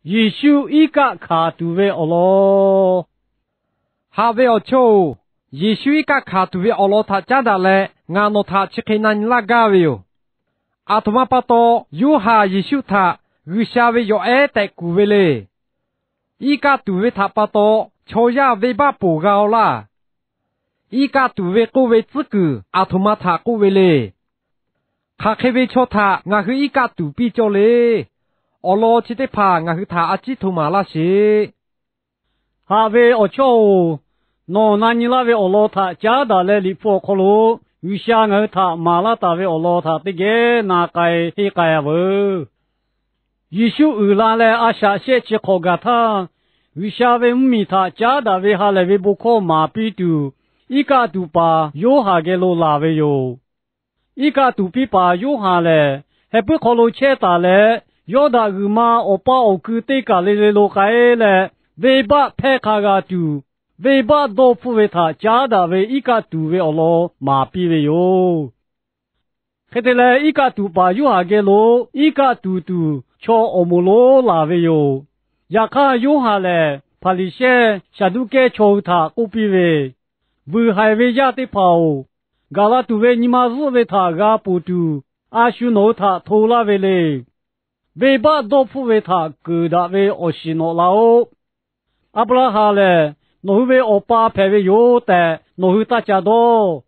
Yeˍsuˆ iˉ kaˆ hkanˍ tuˬ ve awˬ lawn. Haꞈ ve awˬ chawˇ-oˬ, Yeˍsuˆ iˉ kaˆ hkanˍ tuˬ ve awˬ lawn htaꞈ caˉ daꞈ leh ngaˬ nawˬ htaꞈ chi hk'e na nyi laˇ gaˇ ve yoˬ. Aˬ htoꞈ ma pa taw Yoˇhanˬ Yeˍsuˆ htaꞈ G'uiˬsha ve yawˬ ehˉ tehꞈ kuˬ ve le. Iˉ kaˆ tuˬ ve htaꞈ pa taw chaw yaˇ venˇbaˆ ponˬ g'a-oˬ laˇ. Iˉ kaˆ tuˬ ve k'oˆ ve tcuhˉ kuiˬ aˬ htoꞈ ma htaꞈ k'oˆ ve le. Hk'aˬ hk'e ve chaw htaꞈ ngaˬ hui iˉ kaˆ tuˬ piˇ cawˇ le. Awˬ lawn chi teˇ hpaˍ ngaˬ hui htaꞈ a ciˉ hto maˍ laˇ sheˍ. Haꞈ ve awˬ chawˇ-oˬ, nawˬ na nyi laˇ ve awˬ lawn htaꞈ caˉ daꞈ leh Liꞈ hpu awˬ hk'aw lo G'uiˬsha ngaˬ hui htaꞈ maˍ laˇ taˍ ve awˬ lawn htaꞈ teˇ geh na k'ai henˇ k'ai-a veuˬ. Yeˍsuˆ uiˍ la leh a shaꞈ shehˆ chi hk'awꞈ gaˬ htaˇ, G'uiˬsha ve mvuhˇmiˬ htaꞈ caˉ daꞈ ve ha lehˬ ve bon hkawˇ maˍ piˇ tuˬ, iˉ kaˆ tuˬ paˍ Yoˇhanˬ geh lo laˬ ve yoˬ. Iˉ kaˆ tuˬ piˇ paˍ Yoˇhanˬ lehˬ, heh puiˉ hk'aw lo chehˇ taˍ leh, Yawˇdanˍ g'uiˬ ma awˬ pa awˬ kui teˇ kaˬ le le lo k'ai leh, venˇbaˆ hpehˇ hk'a g'a tuˬ, venˇbaˆ dawˇ hpfuhˆ ve htaꞈ caˉ daꞈ ve iˉ kaˆ tuˬ ve awˬ lawn maˍ piˇ ve yoˬ. Hk'e te leh, iˉ kaˆ tuˬ paˍ Yoˇhanˬ geh lo iˉ kaˆ tuˬ tuˬ chaw awˬ moˍ lonˉ laˬ ve yoˬ. Yaꞈ hk'aˇ, Yoˇhanˬ lehˬ Hpaˍriˍsehˇ Saˍduˆkehˇ chaw hui htaꞈ k'oˆ piˇ ve, Vuiˬ haiˬ ve yaˇ teˇ hpaˍ-oˬ, gaˬ la tuˬ ve nyi ma zuhˆ ve htaꞈ g'a ponˬ tuˬ, a shu nawˬ hui htaꞈ hto laˇ ve le. Venˇbaˆ dawˇ hpfuhˆ ve htaꞈ keunˍ daꞈ ve awˬ shiˍ nawꞈ la-oˆ. Aˍbraˍhanˍ lehˬ nawˬ hui ve awˬ pa hpehꞈ ve yoˬ tehꞈ nawˬ hui taˇ ca dawˇ.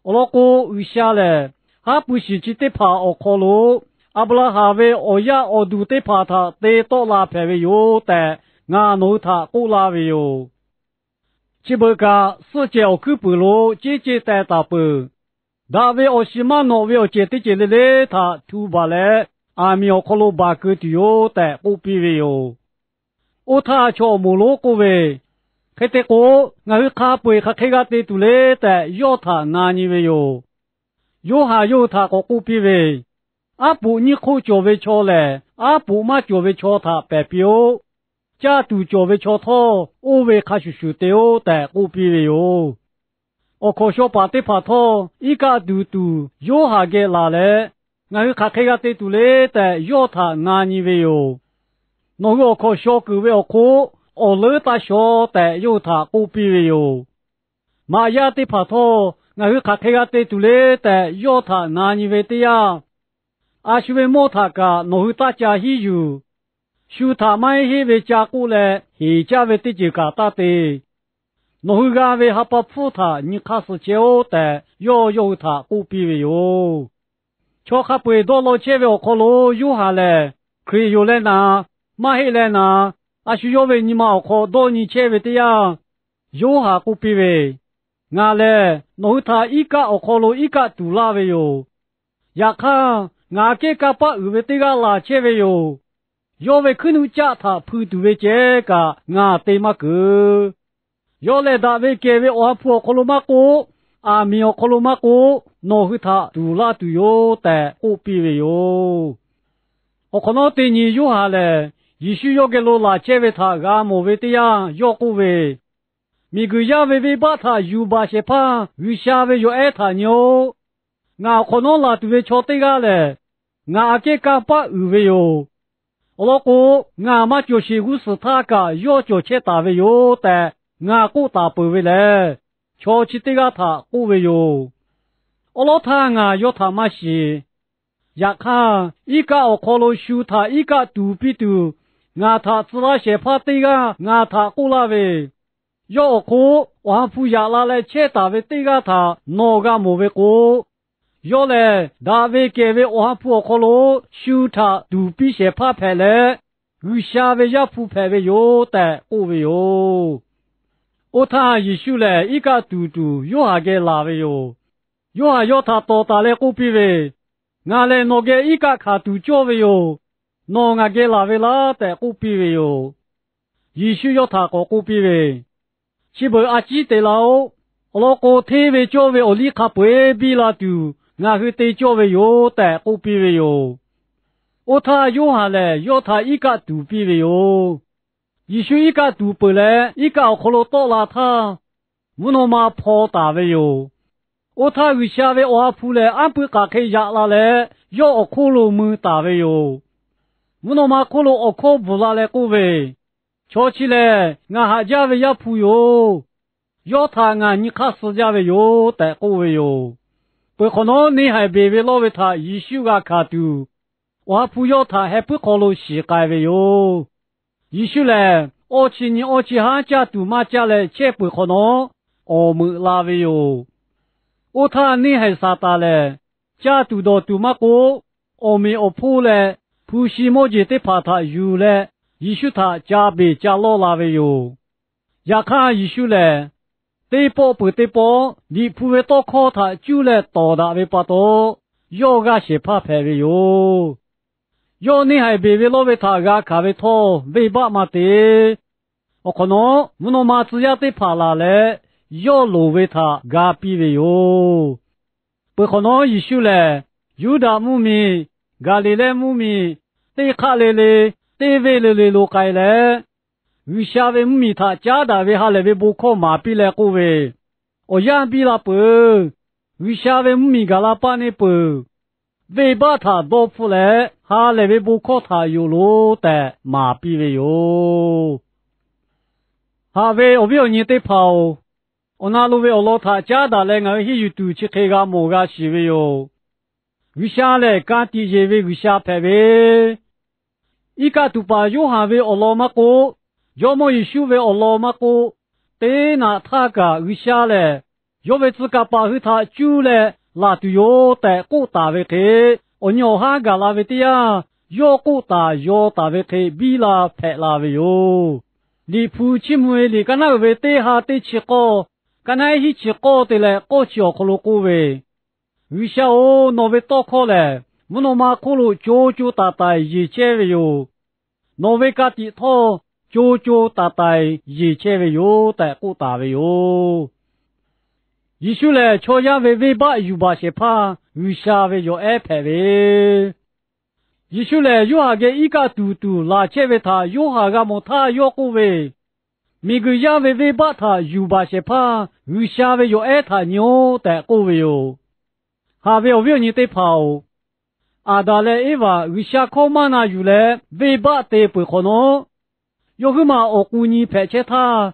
Awˬ lawn k'o, G'uiˬsha lehˬ haˉ pui shiˍ chi teˇ hpaˍ awˬ hk'aw lo Aˍbraˍhanˍ ve awˬ yaˇ awˬ duˬ teˇ hpaˍ htaꞈ te tawˆ la hpehꞈ ve yoˬ tehꞈ ngaˬ nawˬ hui htaꞈ k'oˆ laˇ ve yoˬ. Chi beuꞈ kaꞈ, suhˆ cehˬ awˬ hkuiˉ puiˍ lo ceˇ ceˇ teh taˍ peuˬ. Daꞈ ve awˬ shiˍ maˇ nawꞈ ve awˬ cehˬ teˇ cehˬ le le htaꞈ htu baˬ leh, aˬ miˍ awˬ hk'aw lo baˬ keu tuˬ yoˬ tehꞈ k'oˆ piˇ ve yoˬ. Oˇ htaˇ, chaw awˬ moˍ lonˉ k'oˆ ve, Hk'e te k'o, ngaˬ hui hk'a peu-eˬ hk'aˬ hk'e g'a te tuˬ le tehꞈ yawˇ htaꞈ na nyi ve yoˬ. Yoˇhanˬ yawˇ hui htaꞈ k'awꞈ k'oˆ piˇ ve, Aˉ poꞈ nyiˇ hk'oˆ cawˬ ve chaw lehˬ, aˉ poꞈ maˇ cawˬ ve chaw htaꞈ pehˬ piˇ-oˆ. Caˇ tuˬ cawˬ ve chaw htawˇ, oˇ ve hk'a shuˍ shuˍ te-oˆ tehꞈ k'oˆ piˇ ve yoˬ. Awˬ hkawnˍ shaw paˍ teˇ hpaˍ htawˇ, iˉ kaˆ tuˬ tuˬ Yoˇhanˬ geh laˬ leh, Ngaˬ hui hk'aˬ hk'e g'a te tuˬ le tehꞈ yawˇ htaꞈ na nyi ve yoˬ. Nawˬ hui awˬ hkawnˍ shaw kuiˬ ve awˬ hk'oˆ awˬ leuˉ taˇ shaw tehꞈ yawˇ hui htaꞈ k'oˆ piˇ ve yoˬ. Maꞈ yaˇ teˇ hpaˍ htawˇ, Ngaˬ hui hk'aˬ hk'e g'a te tuˬ le tehꞈ yawˇ htaꞈ na nyi ve teˇ yanˇ, A shu ve mawˇ htaꞈ kaꞈ nawˬ hui taˇ ca hiˉ yuˬ. Shu htaꞈ maˇ heˆ heˆ ve ca k'oˆ leh, heˍ caˇ ve teˇ ceuˬ kaꞈ taˇ te. Nawˬ hui g'a ve ha pa hpfuhˇ htaꞈ nyi hk'aˇ suh chehˇ-oˆ tehꞈ, yawˇ yawˇ hui htaꞈ k'oˆ piˇ ve yoˬ. Chaw hk'a peu-eˬ dawˇ law chehˇ ve awˬ hk'aw lo Yoˇhanˬ lehˬ, Hkriꞈ yoˬ leh naˍ, maˇ heˆ leh naˍ, a shu yawˇ ve nyi ma awˬ hk'aw dawˇ nyi chehˇ ve teˇ yanˇ, Yoˇhanˬ k'oˆ piˇ ve, Ngaˬ lehˬ nawˬ hui htaꞈ iˉ kaˆ awˬ hk'aw lo iˉ kaˆ tuˬ laˇ ve yoˬ. Yaꞈ hk'aˇ, ngaˬ aꞈ kehˉ kanˇ paˆ uiˍ ve teˇ g'aˇ laˬ chehˇ ve yoˬ. Yawˇ ve hkuiˉ nuˆ caˆ htaꞈ hpui tuˬ ve ceh kaꞈ ngaˬ te maˇ keunˍ. Yawˇ lehˬ, daꞈ ve kehˬ ve Awˬ ha hpu awˬ hk'aw lo maˇ k'oˆ, aˬ miˍ awˬ hk'aw lo maˇ k'oˆ, nawˬ hui htaꞈ tuˍ laˇ tuˬ yoˬ tehꞈ k'oˆ piˇ ve yoˬ. Awˬ hk'awꞈ nawˉ teˇ nyi Yoˇhanˬ lehˬ, Yeˍsuˆ yawˇ geh lo laˬ chehˇ ve htaꞈ g'a mawˬ ve teˇ yanˇ yawˇ k'oˆ ve, Miˬguiˬ yaˇ ve venˇbaˆ htaꞈ yuˬ baˬ shehˍ hpaˇ G'uiˬsha ve yawˬ ehˉ htaꞈ nyi-oˆ. Ngaˬ awˬ hk'awꞈ nawˉ laˬ tuˬ ve chaw teˇ g'aˇ lehˬ, ngaˬ aꞈ kehˉ kanˇ paˆ uiˍ ve yoˬ. Awˬ lawn k'o, ngaˬ maˇ cawˬ sheˍ g'uˇ suhˍ htaˇ kaꞈ yawˇ cawˬ chehˇ taˍ ve yoˬ tehꞈ ngaˬ k'oˆ taˍ peuˬ ve lehˬ, chaw chi teˇ g'aˇ htaꞈ k'oˆ ve yoˬ. Awˉ lawˉ htaˇ ngaˬ yawˇ htaꞈ maˇ shiˍ. Yaꞈ hk'aˇ, iˉ kaˆ awˬ hk'aw lo shu htaꞈ iˉ kaˆ tuˍ piˇ tuˬ, ngaˬ htaꞈ tcuh laˇ shehˍ hpaˇ teˇ g'aˇ ngaˬ htaꞈ k'oˆ laˇ ve, Yawˇ awˬ hk'oˆ Awˬ ha hpu yaꞈ la leh chehˇ taˍ ve teˇ g'aˇ htaꞈ nawˬ g'a mawˬ ve k'o, yawˇ lehˬ daꞈ ve kehˬ ve Awˬ ha hpu awˬ hk'aw lo shu htaꞈ tuˍ piˇ shehˍ hpaˇ hpehꞈ leh, G'uiˬsha ve Yaˇ hpu hpehꞈ ve yoˬ tehꞈ k'oˆ ve yoˬ. Oˇ htaˇ, Yeˍsuˆ lehˬ iˉ kaˆ tuˍ tuˬ Yoˇhanˬ geh laˬ ve yoˬ. Yoˇhanˬ yawˇ htaꞈ tawˍ taˍ leh k'oˆ piˇ ve, Ngaˬ lehˬ nawˬ geh iˉ kaˆ hkanˍ tuˬ cawˇ ve yoˬ. Nawˬ ngaˬ geh laˬ ve laˇ tehꞈ k'oˆ piˇ ve yoˬ. Yeˍsuˆ yawˇ htaꞈ k'awꞈ k'oˆ piˇ ve, Chi beuꞈ a ciˉ te laˇ-oˆ. Awˬ lawn k'o, hteˇ ve cawˇ ve awˬ liˇ hk'a peu-eˬ biˇ la tuˬ ngaˬ hui te cawˇ ve yoˬ tehꞈ k'oˆ piˇ ve yoˬ. Oˇ htaˇ, Yoˇhanˬ lehˬ yawˇ htaꞈ iˉ kaˆ tuˍ piˇ ve yoˬ. Yeˍsuˆ iˉ kaˆ tuˍ peuˬ leh, iˉ kaˆ awˬ hk'aw lo tawˆ la htaˇ, mvuhˇ naw ma hpaw taˍ ve yoˬ. Oˇ htaˇ, G'uiˬsha ve Awˬ ha hpu lehˬ anˇ pui k'aˬ hk'e yaꞈ la leh, yawˇ awˬ hk'oˆ lo mui taˍ ve yoˬ. mvuhˇ naw ma hk'oˆ lo awˬ hkawˇ bvuhˬ la leh k'oˆ ve, Chaw chi lehˬ ngaˬ haꞈ jaˇ ve Yaˇ hpu yoˬ. Yawˇ htaꞈ ngaˬ nyi hk'aˇ suh jaˇ ve yoˬ tehꞈ k'oˆ ve yoˬ. Peuˬ hk'awꞈ nawˉ, neˇ haiˬ beˬ ve lawˇ ve htaꞈ Yeˍsuˆ g'a hkanˍ tuˬ, Awˬ ha hpu yawˇ htaꞈ heh puiˉ hk'aw lo shiˍ k'ai ve yoˬ. Yeˍsuˆ lehˬ, awˇ chi nyi awˇ chi haˉ caˇ tuˬ maˇ caˇ leh chehˇ peuˬ hk'awꞈ nawˉ, awˍ meuꞈ la ve yoˬ. Oˇ htaˇ, neˇ haiˬ Saˍtanˍ lehˬ, caˇ tuˬ dawˬ tuˬ maˇ k'oˆ, awˬ meꞈ awˬ hponˇ leh hpu shi mawˇ jeˬ teˇ hpaˍ htaꞈ yuˬ leh, Yeˍsuˆ htaꞈ ca beˬ ca lawˇ la ve yoˬ. Yaꞈ hk'aˇ, Yeˍsuˆ lehˬ teˇ pawˆ peuˬ teˇ pawˆ Liꞈ hpu ve tawˇ hkawˇ htaꞈ cuˇ leh tawˍ daꞈ ve pa taw, yawˇ g'aˇ shehˍ hpaˇ hpehꞈ ve yoˬ. Yawˇ neˇ haiˬ beˬ ve lawˇ ve htaꞈ g'a hkanˍ ve htawˇ, venˇ baˆ maˇ te. Awˬ hk'awꞈ nawˉ, mvuhˇ naw ma tcuh yaˇ teˇ hpaˍ laˬ leh, yawˇ loˍ ve htaꞈ ga piˇ ve yoˬ. Peuˬ hk'awꞈ nawˉ, Yeˍsuˆ lehˬ Yuˇdaꞈ mvuhˇmiˬ, Gaˍliˍlehˇ mvuhˇmiˬ, teˇ hk'aˆ le le, teˇ venˇ le le lo k'ai leh, G'uiˬsha ve mvuhˇmiˬ htaꞈ caˉ daꞈ ve ha lehˬ ve bon hkawˇ maˍ piˇ leh k'oˆ ve, Awˬ yanˇ biˇ la peuˬ. G'uiˬsha ve mvuhˇmiˬ gaˬ la paˇ neˇ peuˬ. Venˇ baˆ htaꞈ dawˇ hpfuhˆ leh, ha lehˬ ve bon hkawˇ htaꞈ yonˍ loˬ tehꞈ maˍ piˇ ve yoˬ. Haꞈ ve awˬ viˉ awˬ nyi teˇ hpaˍ-oˬ, awˬ na lo ve awˬ lawn htaꞈ caˉ daꞈ leh ngaˬ hui henˇ yuˬ tuˬ chi hk'e g'a mawˬ g'a shiˍ ve yoˬ. G'uiˬsha lehˬ, ka tiꞈ yeˬ ve G'uiˬsha hpehꞈ ve, iˉ kaˆ tuˬ paˍ Yoˇhanˬ ve awˬ lawn maˇ k'oˆ, Jawˇmawˇ Yeˍsuˆ ve awˬ lawn maˇ k'oˆ, teˇ naꞈ htaˇ kaꞈ G'uiˬsha lehˬ yawˇ ve tcuh kaˍ paˍ hui htaꞈ cuˇ leh laˬ tuˬ yoˬ tehꞈ k'oˆ taˍ ve hk'e, awˬ nyi awˬ haˉ gaˬ la ve teˇ yanˇ, yawˇ k'oˆ taˍ yaw taˍ ve hk'e biˇ la hpehꞈ la ve yoˬ. Liꞈ hpu chiˇ mvuh ve liꞈ ka naˉ uiˍ ve teˇ ha teˇ chi k'awˇ, ka naˉ hiˉ chi k'awˇ te leh k'awˇ chi awˬ hk'aw lo k'oˆ ve, G'uiˬsha-oˬ, nawˬ ve tawˇ hkawˇ lehˬ mvuhˇ naw ma hk'oˆ lo co co taiˍ taiˍ yeˬ chehˇ ve yoˬ. Nawˬ ve ka tiꞈ htawˇ co co taiˍ taiˍ yeˬ chehˇ ve yoˬ tehꞈ k'oˆ taˍ ve yoˬ. Yeˍsuˆ lehˬ, chaw yaˇ ve venˇ baˆ yuˬ baˬ shehˍ hpaˇ G'uiˬsha ve yawˬ ehˉ hpehꞈ ve, Yeˍsuˆ lehˬ, Yoˇhanˬ geh iˉ kaˆ tuˬ tuˬ laˬ chehˇ ve htaꞈ Yoˇhanˬ g'a mawˬ htaˇ yawˇ k'oˆ ve, Miˬguiˬ yaˇ ve venˇ baˆ htaꞈ yuˬ baˬ shehˍ hpaˇ G'uiˬsha ve yawˬ ehˉ htaꞈ nyi-oˆ tehꞈ k'oˆ ve yoˬ. Haꞈ ve awˬ viˉ awˬ nyi teˇ hpaˍ-oˬ, Aˍdanˍ leh Eˇvaꞈ G'uiˬsha hkawˇ maˇ na yuˬ leh venˇ baˆ te peuˬ hk'awꞈ nawˉ, yawˇ huiˉ maˬ awˬ k'u nyi hpehꞈ chehˇ htaˇ,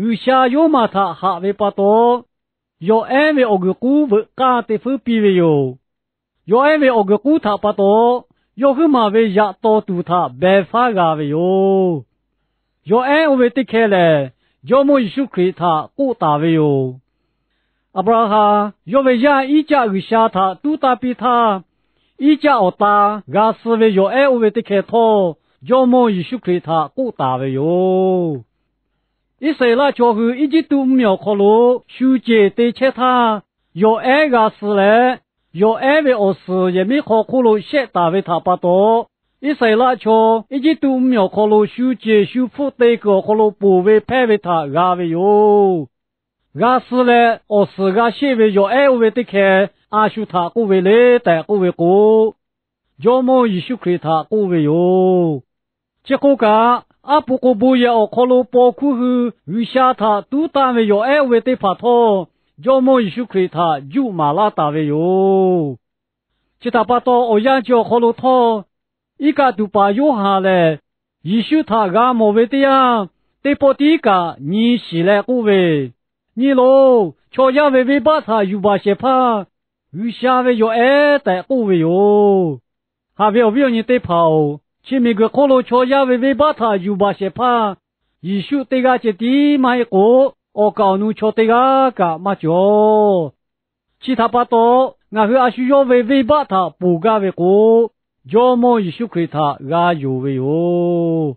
G'uiˬsha yawˇ maˬ htaꞈ haꞈ ve pa taw, yawˬ ehˉ ve awˬ guiˬ k'uˉ veuꞈ k'aˇ te fuiˉ piˇ ve yoˬ. Yawˬ ehˉ ve awˬ guiˬ k'uˉ htaꞈ pa taw, yawˇ huiˉ maˬ ve yaꞈ taw tuˬ htaꞈ beh faˉ g'a ve yoˬ. Yawˬ ehˉ oˇ ve teˇ hkeh lehˬ, Jawˇmawˇ Yeˍsuˆ Hkriꞈ htaꞈ k'oˆ taˍ ve yoˬ. Aˍbraˍhanˍ yawˇ ve yaˇ Iˉcaˆ G'uiˬsha htaꞈ tuˉ taˇ piˇ htaˇ, Iˉcaˆ awˬ ta g'a suh ve yawˬ ehˉ oˇ ve teˇ hkeh htawˇ, Jawˇmawˇ Yeˍsuˆ Hkriꞈ htaꞈ k'oˆ taˍ ve yoˬ. Iˉsaˍreˍlaˆ chaw hui Eˇjiˇtuꞈ mvuhˇmiˬ awˬ hk'aw lo shu ceˬ te chehˇ htaˇ, yawˬ ehˉ g'a suh leh, yawˬ ehˉ ve awˬ suhˍ yehˬ miˉ hk'aw hk'oˆ lo shehˆ taˍ ve htaꞈ pa taw, Iˉsaˍreˍlaˆ chaw Eˇjiˇtuꞈ mvuhˇmiˬ awˬ hk'aw lo shu ceˬ shu hpfuhˆ te kuiˬ awˬ hk'aw lo ponˬ ve hpehˇ ve htaꞈ g'a ve yoˬ. G'a suh leh awˬ suhˍ g'a sheˆ ve yawˬ ehˉ oˇ ve teˇ hkeh a shu htaꞈ k'oˆ ve le tehꞈ k'oˆ ve k'o, Jawˇmawˇ Yeˍsuˆ Hkriꞈ htaꞈ k'oˆ ve yoˬ. Chi hk'oˆ kaꞈ, aˉ pu k'o bon yehˬ awˬ hk'aw lo paw hkuˇ hui G'uiˬsha htaꞈ tuˉ tanˇ ve yawˬ ehˉ oˇ ve teˇ hpaˍ htawˇ, Jawˇmawˇ Yeˍsuˆ Hkriꞈ htaꞈ juˆ maˍ laˇ taˍ ve yoˬ. Chi htaꞈ pa taw, awˬ yanˇ chi awˬ hk'aw lo htawˇ, iˉ kaˆ tuˬ paˍ Yoˇhanˬ lehˬ, Yeˍsuˆ htaꞈ g'a mawˬ ve teˇ yanˇ, teˇ pawˆ tiˉ kaꞈ nyi shiˍ leh k'oˆ ve, Nyi loˬ, chaw yaˇ ve venˇ baˆ htaꞈ yuˬ baˬ shehˍ hpaˇ G'uiˬsha ve yawˬ ehˉ tehꞈ k'oˆ ve yoˬ. Haꞈ ve awˬ viˉ awˬ nyi teˇ hpaˍ-oˬ, chi miˬguiˬ hk'oˆ lo chaw yaˇ ve venˇ baˆ htaꞈ yuˬ baˬ shehˍ hpaˇ Yeˍsuˆ teˇ g'aˇ ceh tiˉ maˇ heˆ k'o, awˬ kaˍ awˬ nu chaw teˇ g'aˇ kaꞈ maˇ cawˬ. Chi htaꞈ pa taw, ngaˬ hui a shu yawˇ ve venˇ baˆ htaꞈ ponˬ gaˇ ve k'o, Jawˇmawˇ Yeˍsuˆ Hkriꞈ htaꞈ g'a yonˍ ve yoˬ.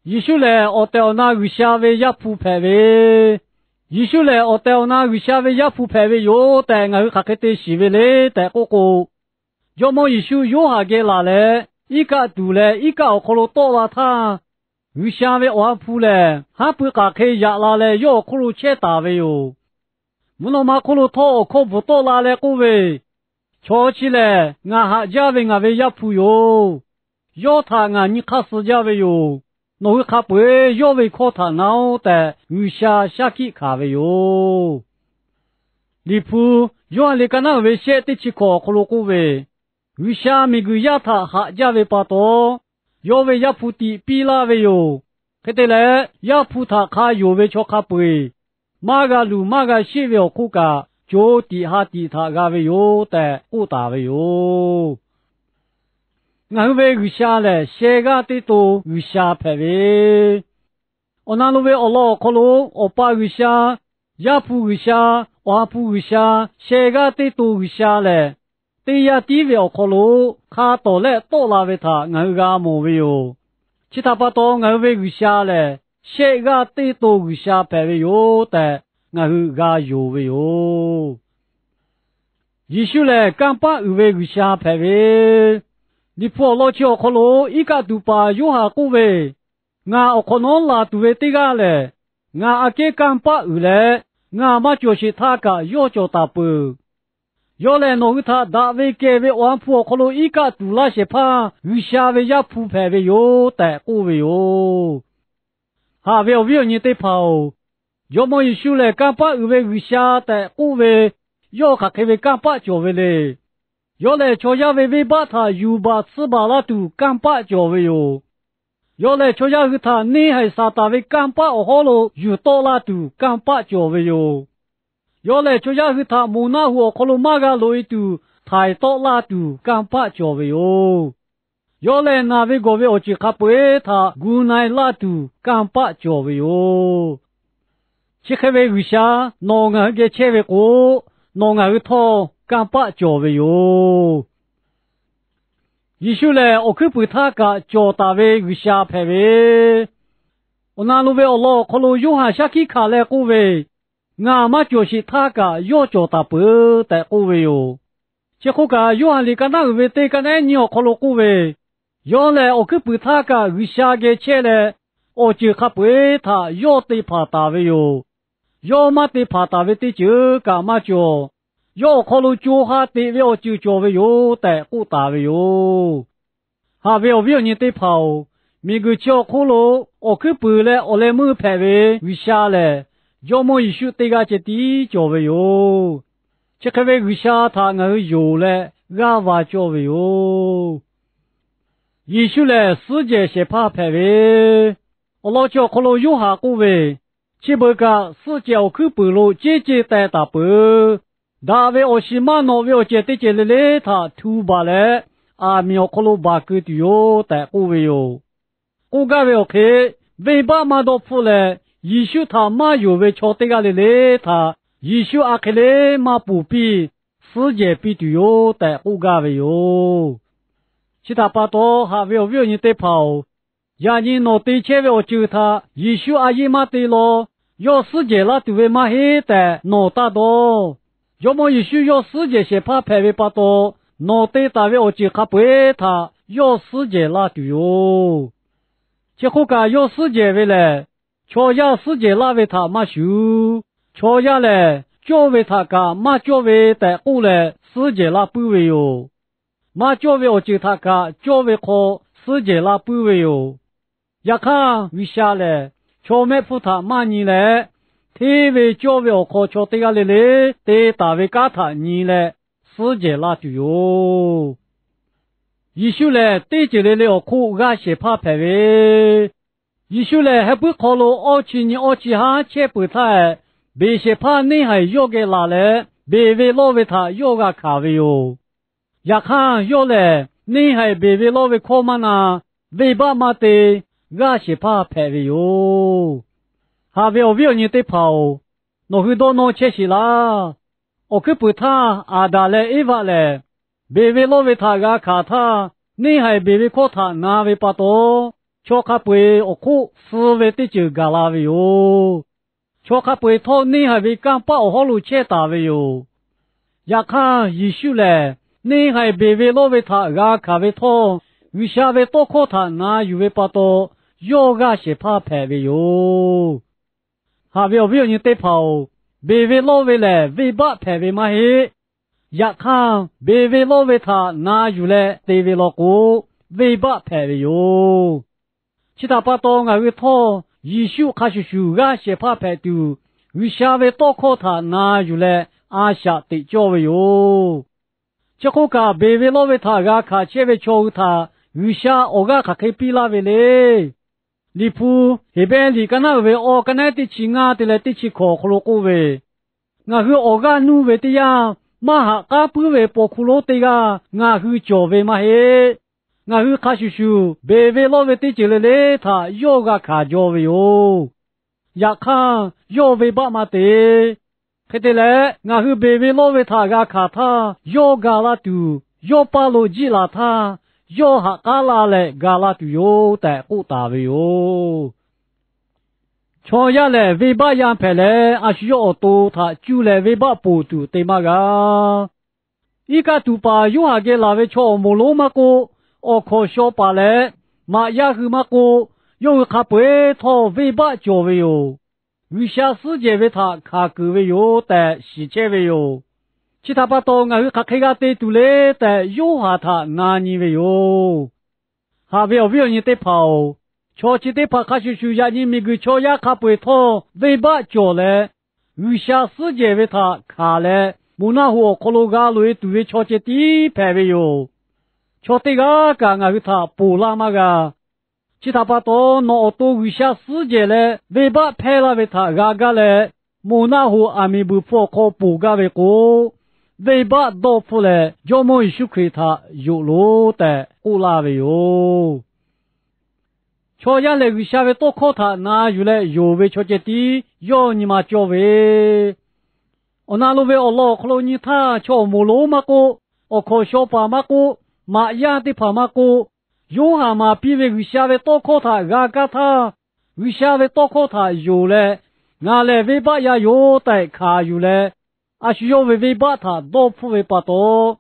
Yeˍsuˆ lehˬ, awˬ tehˬ awˬ na G'uiˬsha ve Yaˇ hpu hpehꞈ ve, Yeˍsuˆ lehˬ awˬ tehˬ awˬ na G'uiˬsha ve Yaˇ hpu hpehꞈ ve yoˬ tehꞈ ngaˬ hui hk'aˬ hk'e te shiˍ ve le tehꞈ k'oˆ k'o, Jawˇmawˇ Yeˍsuˆ Yoˇhanˬ geh laˬ leh, iˉ kaˆ tuˬ leh iˉ kaˆ awˬ hk'aw lo tawˆ la htaˇ, G'uiˬsha ve Awˬ ha hpu lehˬ, haˉ pui k'aˬ hk'e yaꞈ la leh yawˇ awˬ hk'oˆ lo chehˇ taˍ ve yoˬ. Mvuhˇ naw ma hk'oˆ lo htawˇ awˬ hkawˇ bvuhˬ tawˆ la leh k'oˆ ve, Chaw chi lehˬ, ngaˬ haꞈ jaˇ ve ngaˬ ve Yaˇ hpu yoˬ. Yawˇ htaꞈ ngaˬ nyi hk'aˇ suh jaˇ ve yoˬ. Nawˬ hui hk'a peu-eˬ yawˇ ve hkawˇ htaꞈ na-oˆ tehꞈ, G'uiˬsha shaˉ hkiˆ hkanˍ ve yoˬ. Liꞈ hpu Yoˇhanˬ liꞈ ka naˉ uiˍ ve shehˆ teˇ chi hkawꞈ awˬ hk'aw lo k'oˆ ve, G'uiˬsha miˬguiˬ yaˇ htaꞈ haꞈ jaˇ ve pa taw, yawˇ ve Yaˇ hpu tiꞈ piˇ laˇ ve yoˬ. Hk'e te leh, Yaˇ hpu htaꞈ hk'a yonˍ ve chaw hk'a peu-eˬ maˇ g'a luˬ maˇ g'a sheˆ ve awˬ hk'oˆ kaꞈ, co tiꞈ ha tiꞈ htaꞈ g'a ve yoˬ tehꞈ k'oˆ taˍ ve yoˬ. Ngaˬ hui ve G'uiˬsha lehˬ, shehˆ g'aˇ teˇ to G'uiˬsha hpehꞈ ve, awˬ na lo ve awˬ lawn awˬ hk'aw lo Awˬ pa G'uiˬsha, Yaˇ hpu G'uiˬsha, Awˬ ha hpu G'uiˬsha, shehˆ g'aˇ teˇ to G'uiˬsha lehˬ, teˇ yanˇ tiˉ ve awˬ hk'aw lo hk'a tawˍ lehˆ tawˆ la ve htaꞈ ngaˬ hui g'a mawˬ ve yoˬ. Chi htaꞈ pa taw, ngaˬ hui ve G'uiˬsha lehˬ, shehˆ g'aˇ teˇ to G'uiˬsha hpehꞈ ve yoˬ tehꞈ ngaˬ hui g'a yonˍ ve yoˬ. Yeˍsuˆ lehˬ, kanˇ paˆ uiˍ ve G'uiˬsha hpehꞈ ve, Liꞈ hpu awˬ lawn chi awˬ hk'aw lo iˉ kaˆ tuˍ paˍ Yoˇhanˬ k'oˆ ve, Ngaˬ awˬ hk'awꞈ nawˉ laˬ tuˬ ve teˇ g'aˇ lehˬ, ngaˬ aꞈ kehˉ kanˇ paˆ uiˍ leh, ngaˬ maˇ cawˬ sheˍ htaˇ kaꞈ yawˇ cawˬ taˍ peuˬ. Yawˇ lehˬ, nawˬ hui htaꞈ daꞈ ve kehˬ ve Awˬ ha hpu awˬ hk'aw lo iˉ kaˆ tuˍ laˇ shehˍ hpaˇ G'uiˬsha ve Yaˇ hpu hpehꞈ ve yoˬ tehꞈ k'oˆ ve yoˬ. Haꞈ ve awˬ viˉ awˬ nyi teˇ hpaˍ-oˬ, Jawˇmawˇ Yeˍsuˆ lehˬ kanˇ paˆ uiˍ ve G'uiˬsha tehꞈ k'oˆ ve, yawˇ hk'aˬ hk'e ve kanˇ paˆ cawˬ ve le. Yawˇ lehˬ, chaw yaˇ ve venˇbaˆ htaꞈ yuˬ baˬ tsuhˇ baˬ laˇ tuˬ kanˇ paˆ cawˬ ve yoˬ. Yawˇ lehˬ, chaw yaˇ hui htaꞈ neˇ haiˬ Saˍtanˍ ve kanˇ paˆ awˬ hawˉ lo yuˬ tawˆ laˇ tuˬ kanˇ paˆ cawˬ ve yoˬ. Yawˇ lehˬ, chaw yaˇ hui htaꞈ moˬ naˆ hoꞈ awˬ hk'aw lo maˇ g'a loꞈ-e tuˬ htaiˍ tawˆ laˇ tuˬ kanˇ paˆ cawˬ ve yoˬ. Yawˇ lehˬ, naˬ ve gawˬ ve awˬ ceuˬ hk'a peu-eˬ htaꞈ gu na-e laˇ tuˬ kanˇ paˆ cawˬ ve yoˬ. Chi hk'e ve G'uiˬsha nawˬ ngaˬ hui geh chehˇ ve k'o, nawˬ ngaˬ hui htawˇ kanˇ paˆ cawˬ ve yoˬ. Yeˍsuˆ lehˬ, awˬ hkuiˉ puiˍ htaˇ kaꞈ cawˬ taˍ ve G'uiˬsha hpehꞈ ve, awˬ na lo ve awˬ lawn awˬ hk'aw lo Yoˇhanˬ shaˉ hkiˆ hkanˍ leh k'oˆ ve, Ngaˬ maˇ cawˬ sheˍ htaˇ kaꞈ yawˇ cawˬ taˍ peuˬ tehꞈ k'oˆ ve yoˬ. Chi hk'oˆ kaꞈ, Yoˇhanˬ liꞈ ka naˉ uiˍ ve teˇ ka nehˉ nyi awˬ hk'aw lo k'oˆ ve, Yawˇ lehˬ, awˬ hkuiˉ puiˍ htaˇ kaꞈ G'uiˬsha geh chehˇ leh, awˬ ceuˬ hk'a peu-eˬ htaꞈ yawˇ te hpanˍ taˍ ve yoˬ. Yawˇ maˇ te hpanˍ taˍ ve teˇ ceuˬ kaꞈ maˇ cawˬ. Yawˇ awˬ hk'aw lo co ha teꞈ ve awˬ ceuˬ cawˬ ve yoˬ tehꞈ k'oˆ taˍ ve yoˬ. Haꞈ ve awˬ viˉ awˬ nyi teˇ hpaˍ-oˬ, miˬguiˬ chi awˬ hk'oˆ lo awˬ hkuiˉ puiˍ leh awˬ leh meuˇ hpehꞈ ve G'uiˬsha lehˬ, Jawˇmawˇ Yeˍsuˆ teˇ g'aˇ ceh tiˉ cawˬ ve yoˬ. Chi hk'e ve G'uiˬsha htaꞈ ngaˬ hui yonˍ leh g'aˇ va cawˇ ve yoˬ. Yeˍsuˆ lehˬ, suhˉ jehˬ shehˍ hpaˇ hpehꞈ ve, awˬ lawn chi awˬ hk'aw lo Yoˇhanˬ k'oˆ ve, Chi beuꞈ kaꞈ suhˆ cehˬ awˬ hkuiˉ puiˍ lo ceˇ ceˇ teh taˍ peuˬ. Daꞈ ve awˬ shiˍ maˇ nawꞈ ve awˬ cehˬ teˇ cehˬ le le htaꞈ htu baˬ leh, aˬ miˍ awˬ hk'aw lo baˬ keu tuˬ yoˬ tehꞈ k'oˆ ve yoˬ. K'oˆ gaˇ ve awˬ hk'e, venˇbaˆ maˇ dawˇ hpfuhˆ leh Yeˍsuˆ htaꞈ maˇ yonˍ ve chaw teˇ g'aˇ le le htaꞈ Yeˍsuˆ a hk'e le maˇ ponˬ piˇ, suhˉ jehˬ piˇ tuˬ yoˬ tehꞈ k'oˆ gaˇ ve yoˬ. Chi htaꞈ pa taw, haꞈ ve awˬ viˉ awˬ nyi teˇ hpaˍ-oˬ, yaꞈ nyi nawˬ te chehˇ ve awˬ ceuˬ htaꞈ Yeˍsuˆ a yeˇ maˇ te law. Yawˇ suhˉ jehˬ laˇ tuˬ ve maˇ heˆ tehꞈ nawˬ taˇ dawˇ. Jawˇmawˇ Yeˍsuˆ yawˇ suhˉ jehˬ shehˍ hpaˇ hpehꞈ ve pa taw, nawˬ te taˍ ve awˬ ceuˬ hk'a peu-eˬ htaꞈ yawˇ suhˉ jehˬ laˇ tuˬ yoˬ. Chi hk'oˆ kaꞈ, yawˇ suhˉ jehˬ ve lehˬ, chaw yaˇ suhˉ jehˬ laˇ ve htaꞈ maˇ shuˍ. Chaw yaˇ lehˬ, cawˇ ve htaꞈ kaꞈ maˇ cawˇ ve tehꞈ k'oˆ leh suhˉ jehˬ laˇ puiˉ ve yoˬ. Maˇ cawˇ ve awˬ ceuˬ htaꞈ kaꞈ cawˇ ve hk'aw suhˉ jehˬ laˇ puiˉ ve yoˬ. Yaꞈ hk'aˇ, G'uiˬsha lehˬ chaw mehˆ hpfuhˇ htaꞈ maˇ nyi leh, hteˇ ve cawˇ ve awˬ hk'aw chaw teˇ g'aˇ le le te taˍ ve kanˉ htaꞈ nyi leh suhˉ jehˬ laˇ tuˬ yoˬ. Yeˍsuˆ lehˬ, teˇ ceuˬ le le awˬ hk'oˆ g'aˇ shehˍ hpaˇ hpehꞈ ve, Yeˍsuˆ lehˬ, heh puiˉ hk'aw lo awˇ chi nyi awˇ chi haˉ chehˇ peuˬ htaˇ, beˬ shehˍ hpaˇ neˇ haiˬ yawˇ geh laˬ leh, beˬ ve lawˇ ve htaꞈ yawˇ g'a hkanˍ ve yoˬ. Yaꞈ hk'aˇ, yawˇ lehˬ neˇ haiˬ beˬ ve lawˇ ve hkawˇ maˇ na, venˇbaˆ maˇ te, g'aˇ shehˍ hpaˇ hpehꞈ ve yoˬ. Haꞈ ve awˬ viˉ awˬ nyi teˇ hpaˍ-oˬ, nawˬ hui dawˇ nawˇ chehˇ sheˍ laˇ. Awˬ hkuiˉ puiˍ htaˇ, Aˍdanˍ leh Eˇvaˆ lehˬ, beˬ ve lawˇ ve htaꞈ g'a hkanˍ htaˇ, neˇ haiˬ beˬ ve hkawˇ htaꞈ na ve pa taw, chaw hk'a peu-eˬ awˬ hk'oˆ suh ve teˇ ceuˬ gaˬ la ve yoˬ. Chaw hk'a peu-eˬ htawˇ, neˇ haiˬ ve kanˇ paˆ awˬ hawˉ lo chehˇ taˍ ve yoˬ. Yaꞈ hk'aˇ, Yeˍsuˆ lehˬ neˇ haiˬ beˬ ve lawˇ ve htaꞈ g'a hkanˍ ve htawˇ, G'uiˬsha ve tawˇ hkawˇ htaꞈ na yuˬ ve pa taw, yawˇ g'aˇ shehˍ hpaˇ hpehꞈ ve yoˬ. Haꞈ ve awˬ viˉ awˬ nyi teˇ hpaˍ-oˬ, beˬ ve lawˇ ve lehˬ venˇbaˆ hpehꞈ ve maˇ heˆ. Yaꞈ hk'aˇ, beˬ ve lawˇ ve htaꞈ na yuˬ leh te ve law k'o, venˇbaˆ hpehꞈ ve yoˬ. Chi htaꞈ pa taw, ngaˬ hui htawˇ Yeˍsuˆ hk'a shuˍ shuˍ g'aˇ shehˍ hpaˇ hpehꞈ tuˬ, G'uiˬsha ve tawˇ hkawˇ htaꞈ na yuˬ leh a shaꞈ teꞈ cawˇ ve yoˬ. Chi hk'oˆ kaꞈ, beˬ ve lawˇ ve htaꞈ g'a hkanˍ chehˇ ve chaw hui htaꞈ G'uiˬsha awˬ g'aˇ hk'aˬ hk'e piˇ laˇ ve le. Liꞈ hpu Heˍbrehˇ liꞈ ka naˉ uiˍ ve awˬ ka naˉ teˇ chi ngaˇ te leh teˇ chi hkawꞈ awˬ hk'aw lo k'oˆ ve, Ngaˬ hui awˬ g'aˇ nuˇ ve teˇ yanˇ, maˇ haꞈ k'aˉ puiˉ ve paw hkuˇ lonˉ teˇ g'aˇ ngaˬ hui cawˬ ve maˇ heˆ. Ngaˬ hui hk'a shuˍ shuˍ beˬ ve lawˇ ve teˇ ceuˬ le le htaꞈ yawˇ g'a hkanˍ jaw ve yoˬ. Yaꞈ hk'aˇ, yawˇ venˇbaˆ maˇ te. Hk'e te leh, ngaˬ hui beˬ ve lawˇ ve htaꞈ g'a hkanˍ htaˇ yawˇ ga la tuˬ, yawˇ paˇ lo jiˆ laˬ htaˇ yawˇ haꞈ k'aˉ la leh ga la tuˬ yoˬ tehꞈ k'oˆ taˍ ve yoˬ. Chaw yaˇ lehˬ, venˇbaˆ yaˇ hpehꞈ leh, a shu yawˇ awˬ to htaꞈ cuˇ leh venˇbaˆ ponˬ tuˬ te maˇ g'a. Iˉ kaˆ tuˬ paˍ Yoˇhanˬ geh laˬ ve chaw awˬ moˍ lonˉ maˇ k'oˆ, awˬ hkawnˍ shaw paˍ leh maꞈ yaˇ hui maˇ k'oˆ, yawˇ hui hk'a peu-eˬ htawˇ venˇbaˆ cawˬ ve yoˬ. G'uiˬsha suhˉ jehˬ ve htaꞈ hkanˍ keunˍ ve yoˬ tehꞈ shiˍ chehˇ ve yoˬ. Chi htaꞈ pa taw, ngaˬ hui hk'aˬ hk'e g'a te tuˬ le tehꞈ, Yoˇhanˬ htaꞈ na nyi ve yoˬ. Haꞈ ve awˬ viˉ awˬ nyi teˇ hpaˍ-oˬ, chaw chi teˇ hpaˍ hk'a shuˍ shuˍ yaꞈ nyi miˬguiˬ chaw yaˇ hk'a peu-eˬ htawˇ venˇbaˆ cawˬ leh, G'uiˬsha suhˉ jehˬ ve htaꞈ hkanˍ leh, moˬ naˆ hoꞈ awˬ hk'aw lo g'a loꞈ-e tuˬ ve chaw ceh tiˉ hpehꞈ ve yoˬ. Chaw teˇ g'aˇ kaꞈ ngaˬ hui htaꞈ ponˬ laˇ maˇ g'a. Chi htaꞈ pa taw, nawˬ awˬ to G'uiˬsha suhˉ jehˬ leh venˇbaˆ hpehˇ laˇ ve htaꞈ g'a gaˇ leh, moˬ naˆ hoꞈ aˬ miˍ buiˬ hpfuh awˬ hk'aw ponˬ gaˇ ve k'o, venˇbaˆ dawˇ hpfuhˆ leh Jawˇmawˇ Yeˍsuˆ Hkriꞈ htaꞈ yonˍ loˬ tehꞈ k'oˆ laˇ ve yoˬ. Chaw yaˇ lehˬ, G'uiˬsha ve tawˇ hkawˇ htaꞈ na yuˬ leh yonˍ ve chaw ceh tiˉ yawˇ nyi ma cawˇ ve, awˬ na lo ve awˬ lawn awˬ hk'aw lo nyi htaˇ, chaw awˬ moˍ lonˉ maˇ k'oˆ, awˬ hkawnˍ shaw paˍ maˇ k'oˆ, maꞈ yaˇ teˇ hpaˍ maˇ k'oˆ, Yoˇhanˬ maˍ piˇ ve G'uiˬsha ve tawˇ hkawˇ htaꞈ g'a kaˇ htaˇ, G'uiˬsha ve tawˇ hkawˇ htaꞈ yonˍ leh, Ngaˬ lehˬ venˇbaˆ yaˇ yoˬ tehꞈ hkanˍ yuˬ leh, a shu yawˇ ve venˇbaˆ htaꞈ dawˇ hpfuhˆ ve pa taw,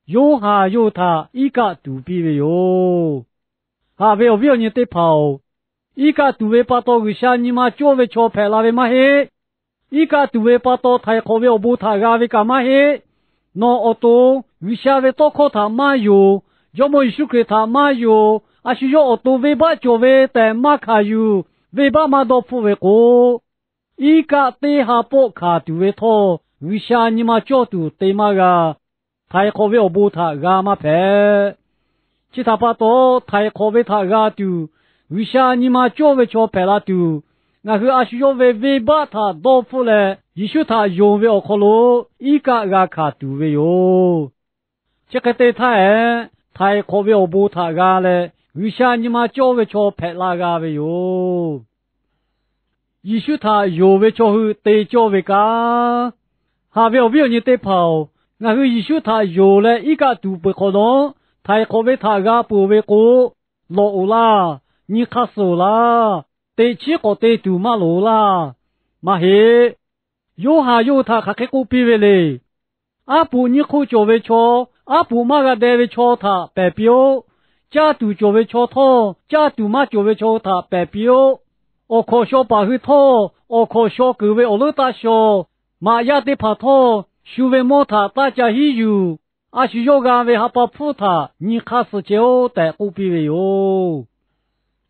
Yoˇhanˬ yawˇ hui htaꞈ iˉ kaˆ tuˍ piˇ ve yoˬ. Haꞈ ve awˬ viˉ awˬ nyi teˇ hpaˍ-oˬ, iˉ kaˆ tuˍ ve pa taw G'uiˬsha nyi ma cawˇ ve chaw hpehꞈ la ve maˇ heˆ. Iˉ kaˆ tuˍ ve pa taw htaiˍ hk'awꞈ ve awˬ bon htaꞈ g'a ve kaꞈ maˇ heˆ. Nawˬ awˬ to G'uiˬsha ve tawˇ hkawˇ htaꞈ maˇ yonˍ, Jawˇmawˇ Yeˍsuˆ Hkriꞈ htaꞈ maˇ yonˍ, a shu yawˇ awˬ to venˇbaˆ cawˬ ve tehꞈ maˇ hkanˍ yuˬ, venˇbaˆ maˇ dawˇ hpfuhˆ ve k'o, iˉ kaˆ teˇ ha pawˆ hkanˍ tuˬ ve htawˇ, G'uiˬsha nyi ma cawˇ tuˬ te maˇ g'a. Htaiˍ hk'awꞈ ve awˬ bon htaꞈ g'a maˇ hpehꞈ. Chi htaꞈ pa taw, htaiˍ hk'awꞈ ve htaꞈ g'a tuˬ, G'uiˬsha nyi ma cawˇ ve chaw hpehꞈ la tuˬ, ngaˬ hui a shu yawˇ ve venˇbaˆ htaꞈ dawˇ hpfuhˆ leh, Yeˍsuˆ htaꞈ yonˍ ve awˬ hk'aw lo iˉ kaˆ g'a hkanˍ tuˬ ve yoˬ. Chi hk'e te htaˇ ehˉ, htaiˍ hk'awꞈ ve awˬ bon htaꞈ g'a leh, G'uiˬsha nyi ma cawˇ ve chaw hpehꞈ la g'a ve yoˬ. Yeˍsuˆ htaꞈ yonˍ ve chaw hui te cawˇ ve kanˉ. Haꞈ ve awˬ viˉ awˬ nyi teˇ hpaˍ-oˬ, ngaˬ hui Yeˍsuˆ htaꞈ yonˍ leh iˉ kaˆ tuˍ peuˬ hk'awꞈ nawˉ, htaiˍ hk'awꞈ ve htaꞈ g'a peuˬ ve k'o, lawꞈ-oˬ laˇ, nyi hk'aˇ suh-oˬ laˇ, teꞈ chiˉ k'awꞈ te tuˬ maˇ loˍ laˇ. Maˇ heˆ. Yoˇhanˬ yawˇ hui htaꞈ hk'aˬ hk'e k'oˆ piˇ ve le. Aˉ poꞈ nyiˇ hk'oˆ cawˬ ve chaw, aˉ poꞈ maˇ g'a deh ve chaw htaꞈ pehˬ piˇ-oˆ. Caˇ tuˬ cawˬ ve chaw htawˇ, caˇ tuˬ maˇ cawˬ ve chaw hui htaꞈ pehˬ piˇ-oˆ. Awˬ hkawnˍ shaw paˍ hui htawˇ, awˬ hkawnˍ shaw keunˍ ve awˬ leuˉ taˇ shaw. Maꞈ yaˇ teˇ hpaˍ htawˇ, shu ve mawˇ htaꞈ taˇ ca hiˉ yuˬ. A shu yawˇ g'a ve ha pa hpfuhˇ htaꞈ nyi hk'aˇ suh chehˇ-oˆ tehꞈ k'oˆ piˇ ve yoˬ.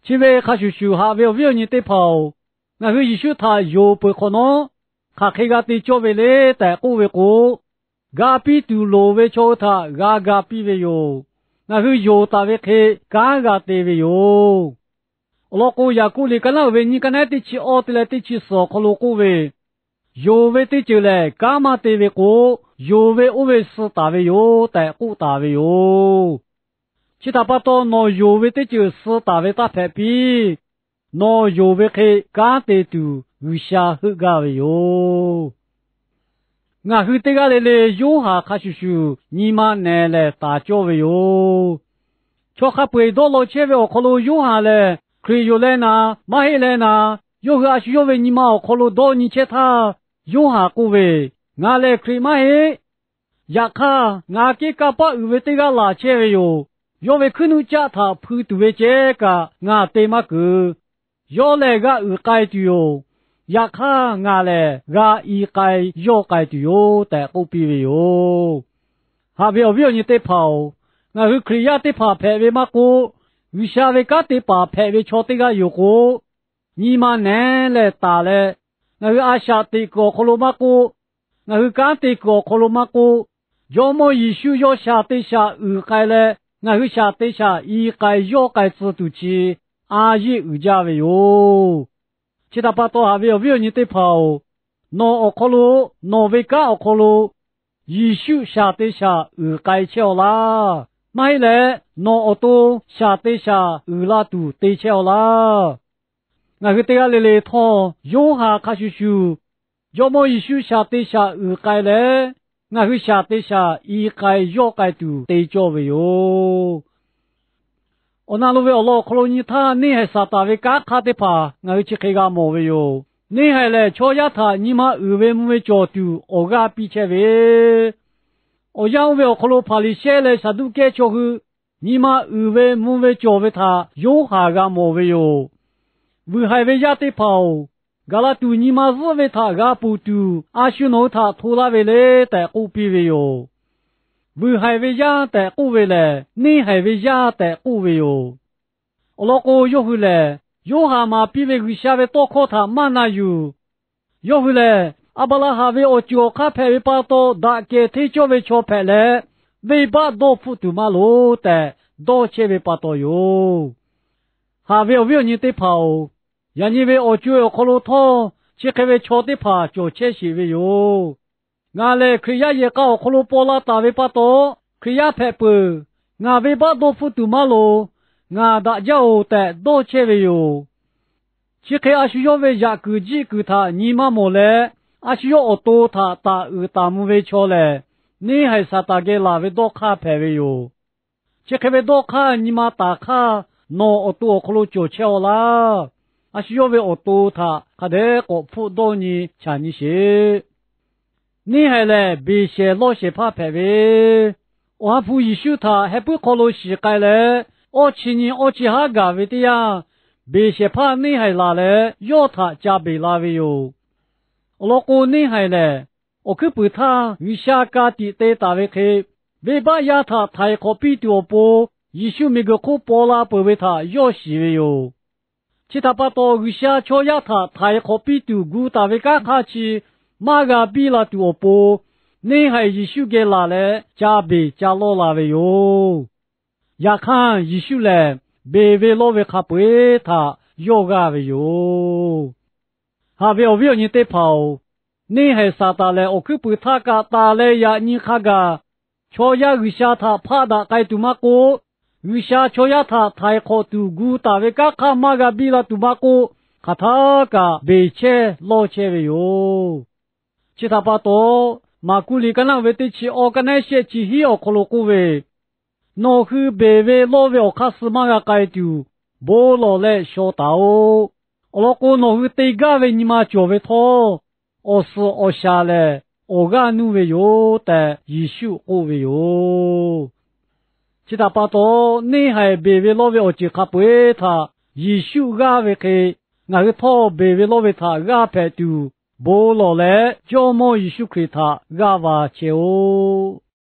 Chi ve hk'a shuˍ shuˍ, haꞈ ve awˬ viˉ awˬ nyi teˇ hpaˍ-oˬ, ngaˬ hui Yeˍsuˆ htaꞈ yonˍ peuˬ hk'awꞈ nawˉ, hk'aˬ hk'e g'a te cawˇ ve le tehꞈ k'oˆ ve k'o, ga piˇ tuˬ loˍ ve chaw hui htaꞈ g'a ga piˇ ve yoˬ. Ngaˬ hui yonˍ taˍ ve hk'e kanˉ g'a te ve yoˬ. Awˬ lawn k'o, Yaˍkoˆ liꞈ ka naˉ uiˍ ve nyiˇ ka naˉ teˇ chi awˇ te leh teˇ chi suhˍ awˬ hk'aw lo k'oˆ ve, Yonˍ ve teˇ ceuˬ lehˬ, kanˉ maˇ te ve k'o, yonˍ ve oˇ ve suh taˍ ve yoˬ tehꞈ k'oˆ taˍ ve yoˬ. Chi htaꞈ pa taw, nawˬ yonˍ ve teˇ ceuˬ suh taˍ ve taˇ hpehꞈ piˇ. Nawˬ yonˍ ve hk'e kanˉ te tuˬ G'uiˬsha heuˆ gaˇ ve yoˬ. Ngaˬ hui teˇ g'aˇ le le Yoˇhanˬ hk'a shuˍ shuˍ nyi ma nehˬ lehˬ taˍ cawˇ ve yoˬ. Chaw hk'a peu-eˬ dawˇ law chehˇ ve awˬ hk'aw lo Yoˇhanˬ lehˬ Hkriꞈ yoˬ leh naˍ, maˇ heˆ leh naˍ, yawˇ hui a shu yawˇ ve nyi ma awˬ hk'aw lo dawˇ nyi chehˇ htaˇ, Yoˇhanˬ k'oˆ ve, Ngaˬ lehˬ Hkriꞈ maˇ heˆ. Yaꞈ hk'aˇ, ngaˬ kehˉ kanˇ paˆ uiˍ ve teˇ g'aˇ laˬ chehˇ ve yoˬ. Yawˇ ve hkuiˉ nuˆ caˆ htaꞈ hpui tuˬ ve ceh kaꞈ ngaˬ te maˇ keunˍ. Yawˇ lehˬ g'a uiˍ k'ai tuˬ yoˬ. Yaꞈ hk'aˇ, ngaˬ lehˬ g'a i k'ai yawˇ k'ai tuˬ yoˬ tehꞈ k'oˆ piˇ ve yoˬ. Haꞈ ve awˬ viˉ awˬ nyi teˇ hpaˍ-oˬ, ngaˬ hui Hkriꞈ yaˇ teˇ hpaˍ hpehꞈ ve maˇ k'oˆ, G'uiˬsha ve kanˉ te paˍ hpehꞈ ve chaw teˇ g'aˇ yoˬ k'o, nyi ma nehˬ leh taˍ leh, ngaˬ hui a shaꞈ teꞈ kuiˬ awˬ hk'aw lo maˇ k'oˆ, ngaˬ hui kanˉ te kuiˬ awˬ hk'aw lo maˇ k'oˆ, Jawˇmawˇ Yeˍsuˆ yawˇ shaˍ te shaˍ uiˍ k'ai leh, ngaˬ hui shaˍ te shaˍ i k'ai yawˇ k'ai tcuh tuˬ chi a yeˆ uiˍ jaˇ ve yoˬ. Chi htaꞈ pa taw, haꞈ ve awˬ viˉ awˬ nyi teˇ hpaˍ-oˬ, nawˬ awˬ hk'aw lo, nawˬ ve kanˉ awˬ hk'aw lo Yeˍsuˆ shaˍ te shaˍ uiˍ k'ai chehˇ-aw laˇ. Maˇ heˆ leh, nawˬ awˬ to shaˍ te shaˍ uiˍ la tuˬ te chehˇ-aw laˇ. Ngaˬ hui teˇ g'aˇ le le htawˇ, Yoˇhanˬ hk'a shuˍ shuˍ, Jawˇmawˇ Yeˍsuˆ shaˍ te shaˍ uiˍ k'ai leh, ngaˬ hui shaˍ te shaˍ i k'ai yawˇ k'ai tuˬ te cawˇ ve yoˬ. Awˬ na lo ve awˬ lawn awˬ hk'aw lo nyi htaˇ, neˇhaiˬ Saˍtanˍ ve kanˉ hk'aˇ teˇ hpaˍ ngaˬ hui chi hk'e g'a mawˬ ve yoˬ. Neˇhaiˬ lehˬ, chaw yaˇ htaꞈ nyi ma uiˍ ve mvuh ve cawˬ tuˬ awˬ g'aˇ piˇ chehˇ ve, awˬ yanˇ oˇ ve awˬ hk'aw lo Hpaˍriˍsehˇ leh Saˍduˆkehˇ chaw hui nyi ma uiˍ ve mvuh ve cawˬ ve htaꞈ Yoˇhanˬ g'a mawˬ ve yoˬ. Vuiˬ haiˬ ve yaˇ teˇ hpaˍ-oˬ, gaˬ la tuˬ nyi ma zuhˆ ve htaꞈ g'a ponˬ tuˬ, a shu nawˬ hui htaꞈ hto laˇ ve le tehꞈ k'oˆ piˇ ve yoˬ. Vuiˬ haiˬ ve yaˇ tehꞈ k'oˆ ve lehˬ, neˇhaiˬ ve yaˇ tehꞈ k'oˆ ve yoˬ. Awˬ lawn k'o, yawˇ hui lehˬ Yoˇhanˬ maˍ piˇ ve G'uiˬsha ve tawˇ hkawˇ htaꞈ maˇ na yuˬ. Yawˇ hui lehˬ, Aˍbraˍhanˍ ve awˬ ceuˬ awˬ hk'aˇ hpehꞈ ve pa taw daꞈ kehˬ hteˇ cawˇ ve chaw hpehꞈ leh, venˇbaˆ dawˇ hpfuhˆ tuˬ maˇ loˍ tehꞈ dawˇ chehˇ ve pa taw yoˬ. Haꞈ ve awˬ viˉ awˬ nyi teˇ hpaˍ-oˬ, yaꞈ nyi ve awˬ co-e awˬ hk'aw lo htawˇ, chi hk'e ve chaw teˇ hpaˍ cawˬ chehˇ sheˍ ve yoˬ. Ngaˬ lehˬ Hkriꞈ yaˇ yehˬ k'a awˬ hk'aw lo paw la taˍ ve pa taw, Hkriꞈ yaˇ hpehꞈ peuˬ. Ngaˬ venˇbaˆ dawˇ hpfuhˆ tuˬ maˇ loˍ. Ngaˬ daꞈ jaˇ-oˬ tehꞈ dawˇ chehˇ ve yoˬ. Chi hk'e a shu yawˇ ve yaꞈ kuiˬ jiˆ kuiˬ htaꞈ nyi maˇ mawˬ leh, a shu yawˇ awˬ to htaꞈ taˍ uiˍ taˍ mvuh ve chaw lehˬ, neˇhaiˬ Saˍtanˍ geh laˬ ve dawˇ hk'aˇ hpehꞈ ve yoˬ. Chi hk'e ve dawˇ hk'aˇ nyi ma taˍ hk'aˇ, nawˬ awˬ to awˬ hk'aw lo cawˬ chehˇ-aw laˇ. A shu yawˇ ve awˬ to htaꞈ hk'a dehꞈ k'awꞈ hpfuhˆ dawˇ nyi chaˬ nyi sheˍ. Neˇhaiˬ lehˬ, beˬ shehˍ lawˇ shehˍ hpaˇ hpehꞈ ve, Awˬ ha hpu Yeˍsuˆ htaꞈ heh puiˉ hk'aw lo shiˍ k'ai leh, awˇ chi nyi awˇ chi haˉ gaˬ ve teˇ yanˇ, beˬ shehˍ hpaˇ neˇhaiˬ laˬ leh yawˇ htaꞈ ca beˬ la ve yoˬ. Awˬ lawn k'o, neˇhaiˬ lehˬ awˬ hkuiˉ puiˍ htaˇ G'uiˬsha ka tiꞈ te taˍ ve hk'e, venˇbaˆ yaˇ htaꞈ htaiˍ hk'awꞈ piˇ tuˬ awˬ pon Yeˍsuˆ miˬguiˬ hk'oˆ paw la peuˬ ve htaꞈ yawˇ shiˍ ve yoˬ. Chi htaꞈ pa taw, G'uiˬsha chaw yaˇ htaꞈ htaiˍ hk'awꞈ piˇ tuˬ gu taˍ ve kanˉ hk'aˇ chi maˇ g'a biˇ la tuˬ awˬ pon, neˇhaiˬ Yeˍsuˆ geh laˬ leh ca beˬ ca lawˇ la ve yoˬ. Yaꞈ hk'aˇ, Yeˍsuˆ lehˬ beˬ ve lawˇ ve hk'a peu-eˬ htaꞈ yawˇ g'aˇ ve yoˬ. Haꞈ ve awˬ viˉ awˬ nyi teˇ hpaˍ-oˬ, neˇhaiˬ Saˍtanˍ lehˬ awˬ hkuiˉ puiˍ htaˇ kaꞈ taˍ leh yaꞈ nyi hk'a gaˬ, chaw yaˇ G'uiˬsha htaꞈ hpaˆ daꞈ k'ai tuˬ maˇ k'oˆ, G'uiˬsha chaw yaˇ htaꞈ htaiˍ hk'awꞈ tuˬ gu taˍ ve kanˉ hk'aˇ maˇ g'a biˇ la tuˬ maˇ k'oˆ, hk'aˬ htaˇ kaꞈ beˬ chehˇ lawˇ chehˇ ve yoˬ. Chi htaꞈ pa taw, Maˍkuˆ liꞈ ka naˆ ve teˇ chi awˬ ka naˆ shehˆ chi hiˉ awˬ hk'aw lo k'oˆ ve, Nawˬ hui beˬ ve lawˇ ve awˬ hk'aˇ suh maˇ g'a k'ai tuˬ, bon lawˬ leh shaw taˍ-oꞈ. Awˬ lawn k'o, nawˬ hui te gaˇ ve nyi ma cawˬ ve htawˇ, awˬ suhˍ awˬ shaˍ lehˬ awˬ g'aˇ nuˇ ve yoˬ tehꞈ Yeˍsuˆ k'oˆ ve yoˬ. Chi htaꞈ pa taw, neˇhaiˬ beˬ ve lawˇ ve awˬ ceuˬ hk'a peu-eˬ htaꞈ Yeˍsuˆ g'aˇ ve hk'e, ngaˬ hui htawˇ beˬ ve lawˇ ve htaꞈ g'aˇ hpehꞈ tuˬ, bon lawˬ leh Jawˇmawˇ Yeˍsuˆ Hkriꞈ htaꞈ g'aˇ va chehˇ-oˆ.